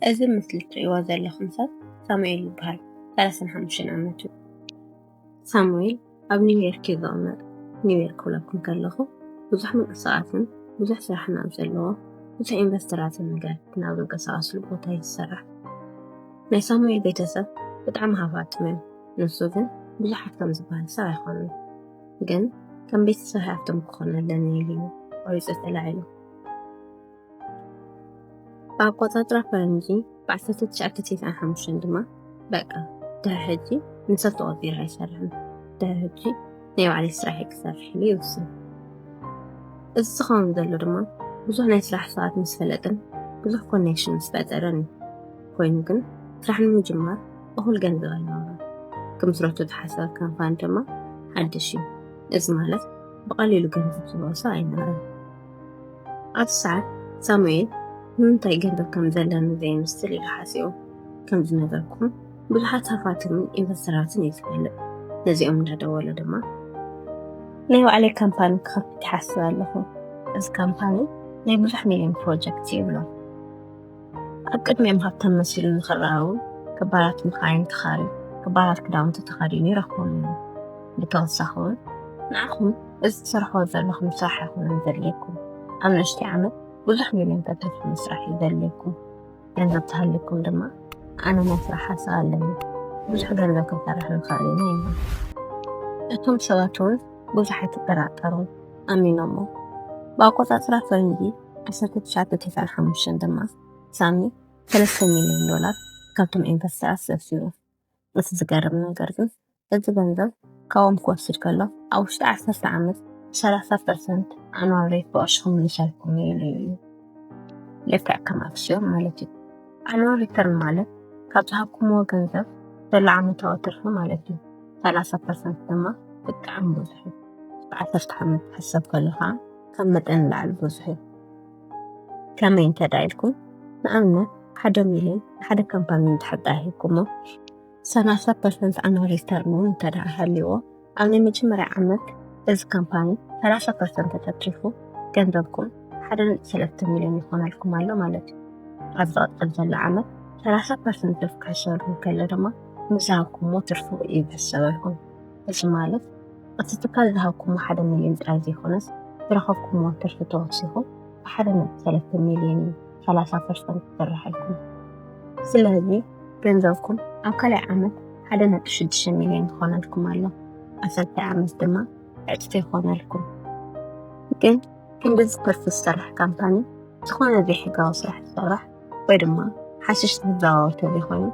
እዚ ምስሊ እትርእይዎ ዘለኹም ሰብ ሳሙኤል ይበሃል። ሰላሳን ሓሙሽተን ዓመት እዩ። ሳሙኤል ኣብ ኒውዮርክ እዩ ዝቕመጥ። ኒውዮርክ ክብለኩም ከለኹ ብዙሕ ምንቅስቓስን ብዙሕ ስራሕን ኣብ ዘለዎ፣ ብዙሕ ኢንቨስተራትን ነጋዴትን ኣብ ዝንቀሳቐስሉ ቦታ እዩ ዝሰርሕ። ናይ ሳሙኤል ቤተሰብ ብጣዕሚ ሃፋትም እዮም። ንሱ ግን ብዙሕ ሃፍታም ዝበሃል ሰብ ኣይኮነን። ግን ከም ቤተሰብ ሃፍታም ክኾን ኣለኒ ኢሉ እዩ ቆሪፁ ተላዒሉ። ብኣቆፃፅራ ፈረንጂ ብዓሰርተ ትሽዓተ ተስዓን ሓሙሽተን ድማ በቃ ድሕሪ ሕጂ ንሰብ ተቐቢረ ኣይሰርሕን፣ ድሕሪ ሕጂ ናይ ባዕለይ ስራሕ እየ ክሰርሕ ኢሉ ይውስን። እዚ ዝኸውን ዘሎ ድማ ብዙሕ ናይ ስራሕ ሰባት ምስ ፈለጠን ብዙሕ ኮኔክሽን ምስ ፈጠረን እዩ። ኮይኑ ግን ስራሕ ንምጅማር እኹል ገንዘብ ኣይነበሮን። ክምስረቱ ዝሓሰበ ካምፓኒ ድማ ሓድሽ እዩ። እዚ ማለት ብቐሊሉ ገንዘብ ዝህልዎ ሰብ ኣይነበረን። ኣብቲ ሰዓት ሳሙኤል ንምንታይ ገንዘብ ከም ዘለኒ ዘይምስል ኢሉ ሓሲቡ። ከም ዝነገርኩም ብዙሓት ሃፋትምን ኢንቨስተራትን እዩ ዝፈልጥ። ነዚኦም እንዳደወለ ድማ ናይ ባዕለይ ካምፓኒ ክኸፍት ይሓስብ ኣለኹ። እዚ ካምፓኒ ናይ ብዙሕ ሚልዮን ፕሮጀክት እዩ ይብሎ። ኣብ ቅድሚኦም ሃብታም መሲሉ ንኽረኣውን ክባራት መኻይን ተኻርዩ፣ ክባራት ክዳውንቲ ተኸዲኑ ይረኽቦም እዩ። ብተወሳኺ እውን ንዓኹም እዚ ትሰርሕዎ ዘለኹም ስራሕ ኣይኮነን ዘድልየኩም። ኣብ ንእሽተይ ዓመት ብዙሕ ሚልዮን ተትርፉ ምስራሕ እዩ ዘድልየኩም። ገንዘብ ተሃልዩኩም ድማ ኣነ ናይ ስራሕ ሓሳብ ኣለኒ፣ ብዙሕ ገንዘብ ክንሰርሕ ንኽእል ኢና ይብል። እቶም ሰባት እውን ብዙሕ ኣይተጠራጠሩን፣ ኣሚኖሞ። ብኣቆፃፅራ ፈረንጂ ዓሰርተ ትሽዓተ ተስዓን ሓሙሽተን ድማ ሳሚ ሰለስተ ሚልዮን ዶላር ካብቶም ኢንቨስተራት ሰብሲቡ። እቲ ዝገርም ነገር ግን እዚ ገንዘብ ካብኦም ክወስድ ከሎ ኣብ ውሽጢ ዓሰርተ ዓመት ሰላሳ ፐርሰንት ኣኑዋል ሬት ብቕርሺ ክምልሰልኩም እዩ ኢሉ እዩ። ልክዕ ከም ኣክስዮን ማለት እዩ። ኣኑዋል ሪተርን ማለት ካብ ዝሃብኩምዎ ገንዘብ ዘሎ ዓመታዊ ትርፊ ማለት እዩ። ሰላሳ ፐርሰንት ድማ ብጣዕሚ ብዙሕ እዩ። ብዓሰርተ ዓመት ክሕሰብ ከሎ ከዓ ካብ መጠን ንላዕሊ ብዙሕ እዩ። ከመይ እንተዳ ኢልኩም ንኣብነት ሓደ ሚልዮን ንሓደ ካምፓኒ እንድሕር ዳ ሂብኩሞ ሰላሳ ፐርሰንት ኣኑዋል ሪተርን እውን እንተዳ ሃልይዎ ኣብ ናይ መጀመርያ ዓመት እዚ ካምፓኒ ሰላሳ ፐርሰንት ተትሪፉ ገንዘብኩም ሓደ ነጥቢ ሰለስተ ሚልዮን ይኾነልኩም ኣሎ ማለት እዩ። ኣብ ዝቐፅል ዘሎ ዓመት ሰላሳ ፐርሰንት ትርፊ ክሕሰበልኩም ከሎ ድማ ምስ ዝሃብኩሞ ትርፊ እዩ ዝሕሰበልኩም። እዚ ማለት እቲ ትካል ዝሃብኩሞ ሓደ ሚልዮን ጥራይ ዘይኮነስ ዝረኸብኩሞ ትርፊ ተወሲኹ ብሓደ ነጥቢ ሰለስተ ሚልዮን እዩ ሰላሳ ፐርሰንት ዝስርሐልኩም። ስለዚ ገንዘብኩም ኣብ ካልኣይ ዓመት ሓደ ነጥቢ ሽዱሽተ ሚልዮን ይኾነልኩም ኣሎ። ኣብ ሳልሳይ ዓመት ድማ ዕፅፊ ይኾነልኩም። ግን ክንድዚ ትርፊ ዝሰርሕ ካምፓኒ ዝኾነ ዘይሕጋዊ ስራሕ ዝሰርሕ ወይ ድማ ሓሽሽ ዝዘዋወር ተዘይኮይኑ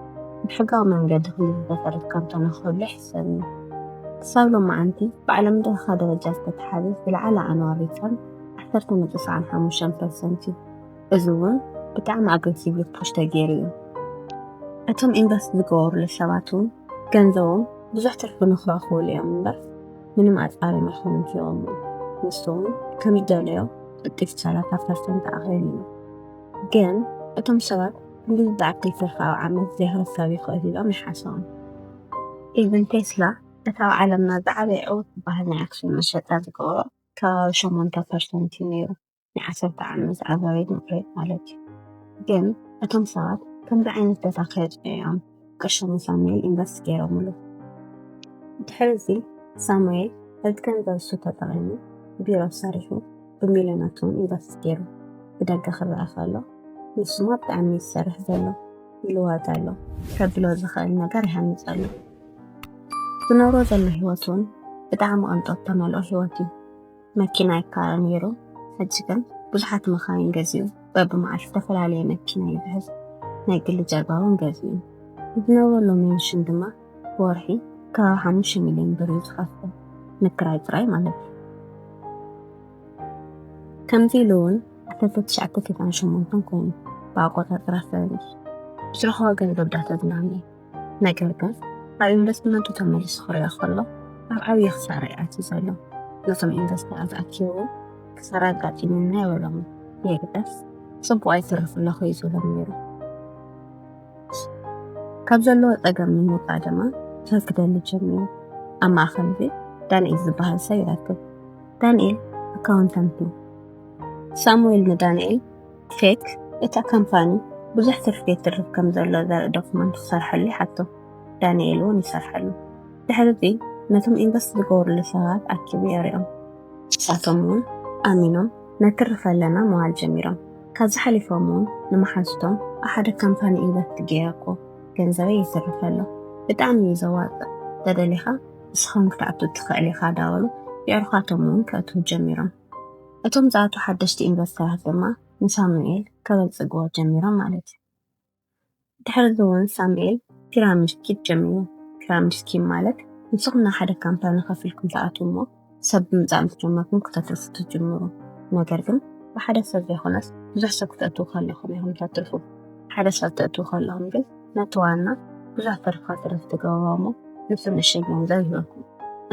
ብሕጋዊ መንገዲ ክልል ዝፈረድ ካምፓኒ ክህሉ ይሕሰብ እዩ። ክሳብ ሎማዓንቲ ብዓለም ለኸ ደረጃ ዝተተሓዘ ዝለዓለ ኣኑዋል ሪተርን ዓሰርተ ነጥቢ ሰብዓን ሓሙሽተን ፐርሰንት እዩ። እዚ እውን ብጣዕሚ ኣግሬሲቭሊ ፑሽ ተገይሩ እዩ። እቶም ኢንቨስት ዝገበሩሉ ሰባት እውን ገንዘቦም ብዙሕ ትርፊ ንክረኽቡሉ እዮም እምበር ምንም ኣፃርዮም ኣይኮኑን ሂቦም። ንሱ እውን ከም ዝደለዮ ቅልጢፍ ሰላሳ ፐርሰንት ኣኽሊሉ እዩ። ግን እቶም ሰባት ክንድዚ ዝኣክል ትርፊ ኣብ ዓመት ዘይክርከብ ይኽእል ኢሎም ኣይሓሰቡን። ኢቭን ቴስላ እቲ ኣብ ዓለምና ዝዓበየ ዕዉት ዝበሃል ናይ ኣክስዮን መሸጣ ዝገብሮ ከባቢ ሸሞንተ ፐርሰንት እዩ ነይሩ። ናይ ዓሰርተ ዓመት ኣቨሬጅ ምዕሬት ማለት እዩ። ግን እቶም ሰባት ከምዚ ዓይነት ቦታ ከየጥፍኡ እዮም ቅርሾም ንሳሙኤል ኢንቨስት ገይሮምሉ። ድሕሪ እዚ ሳሙኤል ነቲ ገንዘብ እሱ ተጠቒሙ ቢሮ ሰሪሑ ብሚልዮናት እውን ኢንቨስት ገይሩ። ብደገ ክረኣ ከሎ ንሱማ ብጣዕሚ እዩ ዝሰርሕ ዘሎ፣ ይልወጥ ኣሎ፣ ከብሎ ዝኽእል ነገር ይሃንፅ ኣሎ። ዝነብሮ ዘሎ ህይወት እውን ብጣዕሚ ቅንጦት ዝተመልኦ ህይወት እዩ። መኪና ይካረ ነይሩ፣ ሕጂ ግን ብዙሓት መኻይን ገዚኡ በብመዓልቲ ዝተፈላለየ መኪና ይብሕዝ፣ ናይ ግሊ ጀልባ እውን ገዚኡ። ዝነብረሉ ሜንሽን ድማ ብወርሒ ከባቢ ሓሙሽተ ሚልዮን ብር እዩ ዝኸፍል፣ ንክራይ ጥራይ ማለት እዩ። ከምዚ ኢሉ እውን ዓሰርተ ትሽዓተ ተስዓን ሸሞንተን ኮይኑ ብኣቆፃፅራ ፈረንጂ ብዝረኸቦ ገንዘብ ዳተዝናነ። ነገር ግን ኣብ ኢንቨስትመንቱ ተመሊሱ ክሪኦ ከሎ ኣብ ዓብዪ ክሳራ እዩ ኣትዩ ዘሎ። ነቶም ኢንቨስተራት ኣኪቡ ክሳራ ኣጋጢሙና ይበሎም። የግዳስ ፅቡቕ ኣይተረፍ ኣለኹ እዩ ዝብሎም ነይሩ። ካብ ዘለዎ ፀገም ንምውፃእ ድማ ሰብ ክደሊ ጀሚሩ። ኣብ ማእኸል እዚ ዳንኤል ዝበሃል ሰብ ይረክብ። ዳንኤል ኣካውንታንት ነው። ሳሙኤል ንዳንኤል ፌክ እታ ካምፓኒ ብዙሕ ትርፊ የትርፍ ከም ዘሎ ዘርኢ ዶክመንት ክሰርሐሉ ይሓቶ። ዳንኤል እውን ይሰርሐሉ። ድሕሪ እዚ ነቶም ኢንቨስት ዝገበሩሉ ሰባት ኣኪቡ የርእዮም። ንሳቶም እውን ኣሚኖም ነትርፍ ኣለና ምባል ጀሚሮም። ካብዚ ሓሊፎም እውን ንመሓዙቶም ኣብ ሓደ ካምፓኒ ኢንቨስት ገይረ እኮ ገንዘበይ የትርፍ ኣሎ፣ ብጣዕሚ እዩ ዘዋፅእ፣ ተደሊኻ ንስኻ እውን ክትኣቱ ትኽእል ኢኻ እንዳበሉ የዕሩኻቶም እውን ከእትዉ ጀሚሮም። እቶም ዝኣትዉ ሓደሽቲ ኢንቨስተራት ድማ ንሳሙኤል ከበልፅግዎ ጀሚሮም ማለት እዩ። ድሕሪ እዚ እውን ሳሙኤል ፒራሚድ ስኪም ጀሚሩ። ፒራሚድ ስኪም ማለት ንስኹም ናብ ሓደ ካምፓኒ ከፊልኩም ትኣትዉ እሞ ሰብ ብምጻእ ምስ ጀመርኩም ክተትርፉ ትጅምሩ። ነገር ግን ብሓደ ሰብ ዘይኮነስ ብዙሕ ሰብ ክተእትዉ ከለኹም ኢኹም ተትርፉ። ሓደ ሰብ ተእትዉ ከለኹም ግን ነቲ ዋና ብዙሕ ትርፊ ከትርፍ ትገብርዎ እሞ ንሱ ንእሽተይ ገንዘብ ይህበኩም።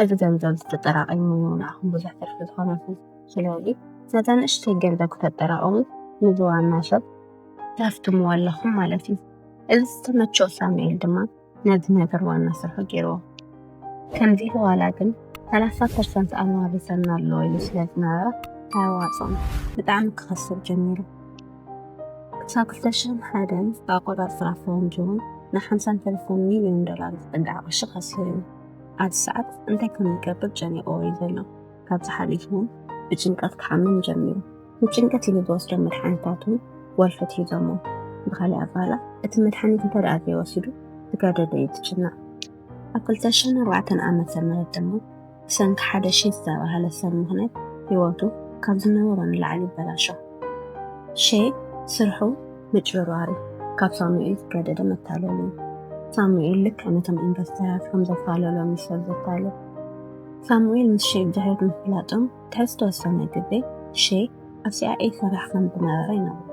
እዚ ገንዘብ እዚ ተጠራቒሙ እዩ ንዓኹም ብዙሕ ትርፊ ዝኾነኩም። ስለዚ ነዛ ንእሽተይ ገንዘብ ክተጠራቕሙ ነዚ ዋና ሰብ ተሃፍትምዎ ኣለኹም ማለት እዩ። እዚ ዝተመቸኦ ሳሙኤል ድማ ነዚ ነገር ዋና ስርሑ ገይርዎ። ከምዚ ኢሉ ዋላ ግን ሰላሳ ፐርሰንት ኣናብል ይሰና ኣሎ ኢሉ ስለ ዝነበረ ኣየዋፅኦን። ብጣዕሚ ክኸስር ጀሚሩ። ክሳብ ክልተ ሽሕን ሓደን ብኣቆፃፅራ ፈረንጂ እውን ን ሓምሳን ሰለስተን ሚልዮን ዶላር ዝፅጋዕ ቅርሺ ከሲሩ እዩ። ኣብዚ ሰዓት እንታይ ከም ዝገብር ጨኒቕዎ እዩ ዘሎ። ካብዚ ሓሊፉ እውን ብጭንቀት ክሓምም ጀሚሩ። ንጭንቀት ኢሉ ዝወስዶም መድሓኒታት እውን ወልፊ ኣትሒዞሞ። ብኻሊእ ኣባህላ እቲ መድሓኒት እንተ ደኣ ዘይወሲዱ ዝገደደ እዩ ዝጭነቕ። ኣብ ክልተ ሽሕን ኣርባዕተን ዓመተ ምህረት ድማ ብሰንኪ ሓደ ሼ ዝተባህለ ሰብ ምኽንያት ህይወቱ ካብ ዝነበሮ ንላዕሊ ይበላሾ። ሼ ስርሑ ምጭብርባር እዩ፣ ካብ ሳሙኤል ዝገደደ መታለሊ እዩ። ሳሙኤል ልክዕ ነቶም ኢንቨስተራት ከም ዘታለሎም እዩ ሰብ ዘታልል። ሳሙኤል ምስ ሼ ብድሕሪት ምፍላጦም ድሕሪ ዝተወሰነ ግዜ ሼ ኣብ ሲ ኣይ ኤ ይሰርሕ ከም ዝነበረ ይነግሮ።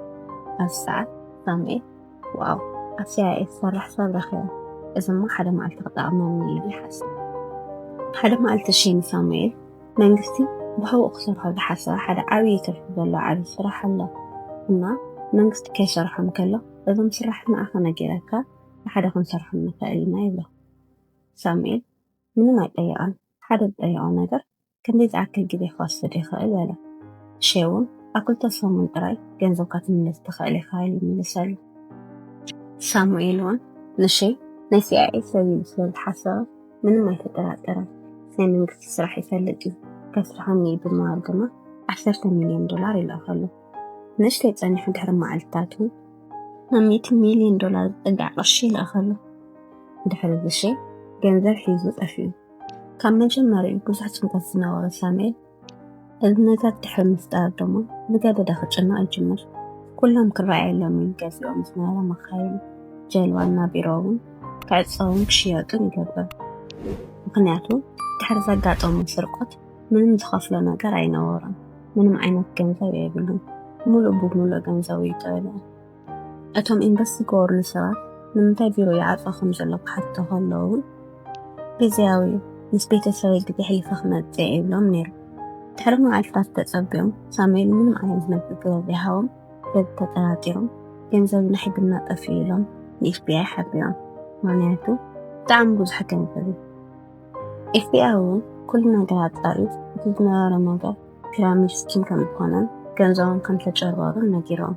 ኣብዚ ሰዓት ሳሙኤል ዋው ኣብ ሲ ኣይ ኤ ዝሰርሕ ሰብ ረኺበ፣ እዚማ ሓደ መዓልቲ ክጠቕመኒ ኢሉ ይሓስብ። ሓደ መዓልቲ ሼ ንሳሙኤል መንግስቲ ብሕቡእ ክሰርሖ ዝሓሰበ ሓደ ዓብዪ ትርፊ ዘለዎ ዓብዪ ስራሕ ኣሎ እና መንግስቲ ከይሰርሖ እንከሎ እዞም ስራሕቲ ንዓኻ ነጊረካ ብሓደ ክንሰርሖም ንኽእል ኢና ይብሎ። ሳሙኤል ምንም ኣይጠየቐን። ሓደ ዝጠየቖ ነገር ክንደይ ዝኣክል ግዜ ክወስድ ይኽእል በለ። ሼ እውን ኣብ ክልተ ሰሙን ጥራይ ገንዘብካ ክትምልስ ትኽእል ኢኻ ኢሉ መለሰሉ። ሳሙኤል እውን ንሼ ናይ ሲ ኣይ ኤ ሰብ ኢሉ ስለ ዝሓሰበ ምንም ኣይተጠራጠረን። ናይ መንግስቲ ስራሕ ይፈልጥ እዩ፣ ከስርሐኒ እዩ ብምባል ድማ ዓሰርተ ሚልዮን ዶላር ይልእኸሉ። ንእሽተይ ጸኒሑ ድሕሪ መዓልትታት እውን ናብ ሚእቲ ሚልዮን ዶላር ዝጽጋዕ ቅርሺ ይልእኸሉ። ድሕሪ እዚ ሼ ገንዘብ ሒዙ ጠፊኡ። ካብ መጀመሪኡ ብዙሕ ጭንቀት ዝነበሮ ሳሙኤል እዚ ነገር ድሕሪ ምፍጣሩ ድማ ዝገደደ ክጭነቕ ይጅምር። ኩሎም ክረኣየሎም ኢሉ ገዚኦም ዝነበረ መኻይን፣ ጀልባና ቢሮ እውን ክዕጸውን ክሽየጡን ይገብር። ምኽንያቱ ድሕሪ ዘጋጠሞ ስርቆት ምንም ዝኸፍሎ ነገር ኣይነበሮን። ምንም ዓይነት ገንዘብ የብሉን። ሙሉእ ብሙሉእ ገንዘቡ እዩ ተበልዑ። እቶም ኢንቨስት ዝገበሩሉ ሰባት ንምንታይ ቢሮ ይዓጽዋ ከም ዘሎ ክሓትቶ ከለዉ እውን ግዝያዊ እዩ፣ ምስ ቤተሰበይ ግዜ ኣሕሊፈ ክመጽእ እየ ይብሎም ነይሩ። ድሕሪ መዓልትታት ተጸቢዮም ሳሙኤል ምንም ዓይነት መልሲ ስለ ዘይሃቦም በዚ ተጠራጢሮም ገንዘብና ሒዙልና ጠፊኡ ኢሎም ን ኤፍ ቢ ኣይ ሓቢሮም። ምኽንያቱ ብጣዕሚ ብዙሕ ገንዘብ እዩ። ኤፍ ቢ ኣይ እውን ኩሉ ነገር ኣጻርዩ እቲ ዝነበረ ነገር ፒራሚድ ስኪም ከም ዝኾነን ገንዘቦም ከም ተጨርበሩን ነጊሮም።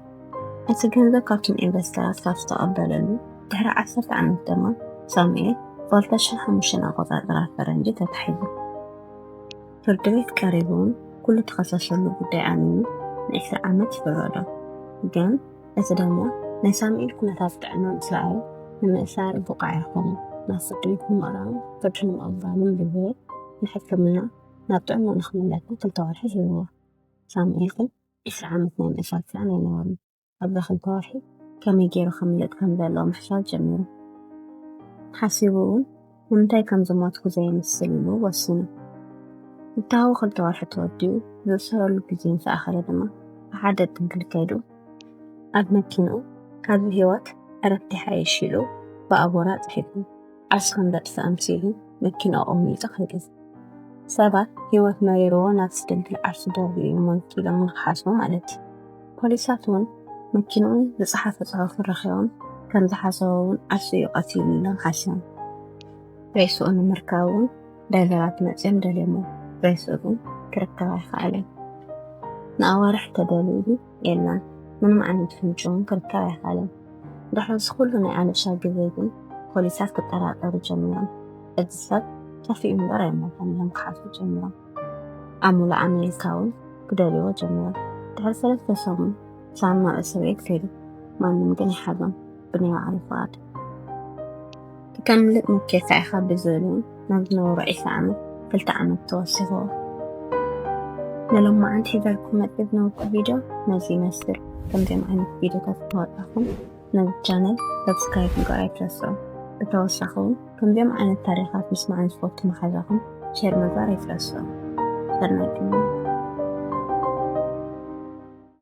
እቲ ገንዘብ ካብቶም ኢንቨስተራት ካብ ዝተቐበለሉ ድሕሪ ዓሰርተ ዓመት ድማ ሳሙኤል ብ ክልተ ሽሕን ሓሙሽተን ኣቆጻጽራ ፈረንጂ ተታሒዙ። ፍርዲ ቤት ቀሪቡ እውን ኩሉ ተኸሰሰሉ ጉዳይ ኣሚኑ ን ዕስራ ዓመት ይፍረዶ። ግን እዚ ድማ ናይ ሳሙኤል ኩነታት ጥዕና ምስ ረኣዩ ንምእሳር ብቑዕ ኣይኮነን። ናብ ፍርዲ ቤት ንምቕራብን ፍርዲ ንምቕባልን ብዝብል ንሕክምና ናብ ጥዕና ንኽምለስን ክልተ ወርሒ ሂብዎ። ሳሙኤል ግን ዕስራ ዓመት ናይ ምእሳር ስእነት ኣይነበሮን። ኣብዛ ክልተ ወርሒ ከመይ ገይሩ ከምልጥ ከም ዘለዎ ምሕሳብ ጀሚሩ። ሓሲቡ እውን ንምንታይ ከም ዝሞትኩ ዘየምስል ኢሉ ወሲኑ። ዝታወ ክልተ ወርሒ ተወዲኡ ዝእሰረሉ ግዜ ምስ ኣኸለ ድማ ብሓደ ጥንክል ከይዱ ኣብ መኪንኡ ካብዚ ህይወት ዕረፍቲ ይሓይሽ ኢሉ ብኣቦራ ጽሒፉ ዓርሱ ከም ዘጥፍእ ኣምሲሉ መኪንኡ ኣቐሚጡ ከይዱ። ሰባት ህይወት መሪርዎ ናብ ስድልድል ዓርሱ ደርብዩ እዩ ሞይቱ ኢሎም ንኽሓስቡ ማለት እዩ። ፖሊሳት እውን መኪንኡን ዝጸሓፎ ጽሑፍን ረኺቦም ከም ዝሓሰቦ እውን ዓርሱ እዩ ቀቲሉ ኢሎም ሓሲቦም። ሬስኡ ንምርካብ እውን ዳይቨራት መጺኦም ደልዮሞ ሬስኡ ግን ክርከብ ኣይከኣለን። ንኣዋርሕ ተደልዩ የለን። ምንም ዓይነት ፍንጭ እውን ክርከብ ኣይከኣለን። ድሕሪ እዚ ኩሉ ናይ ኣለሻ ግዜ ግን ፖሊሳት ክጠራጠሩ ጀሚሮም። እዚ ሰብ ጠፊኡ እምበር ኣይሞተን ኢሎም ክሓስቡ ጀሚሮም። ኣብ ሙሉእ ኣሜሪካ እውን ክደልይዎ ጀሚሮም። ድሕሪ ሰለስተ ሰሙን ሳም ናብ እስር ቤት ከይዱ። ማንም ግን ይሓዞም ብናይ ባዕሉ ፍቓድ። ከምልጥ ሙኬሳ ኢኻ ብዝብል እውን ናብ ዝነበሮ ዒስራ ዓመት ክልተ ዓመት ተወሲኽዎ። ንሎማዓንቲ ሒዘልኩም መፅእ ዝነበርኩ ቪድዮ ነዚ ይመስል። ከምዚኦም ዓይነት ቪድዮታት ክወፃኹም ነዚ ቻነል ሰብስክራይብ ምግባር ኣይትረስዑ። ብተወሳኺ እውን ከምዚኦም ዓይነት ታሪኻት ምስማዕ ንዝፈቱ መሓዛኹም ሼር ምግባር ኣይትረስዑ። ሰናይ ቅንያ።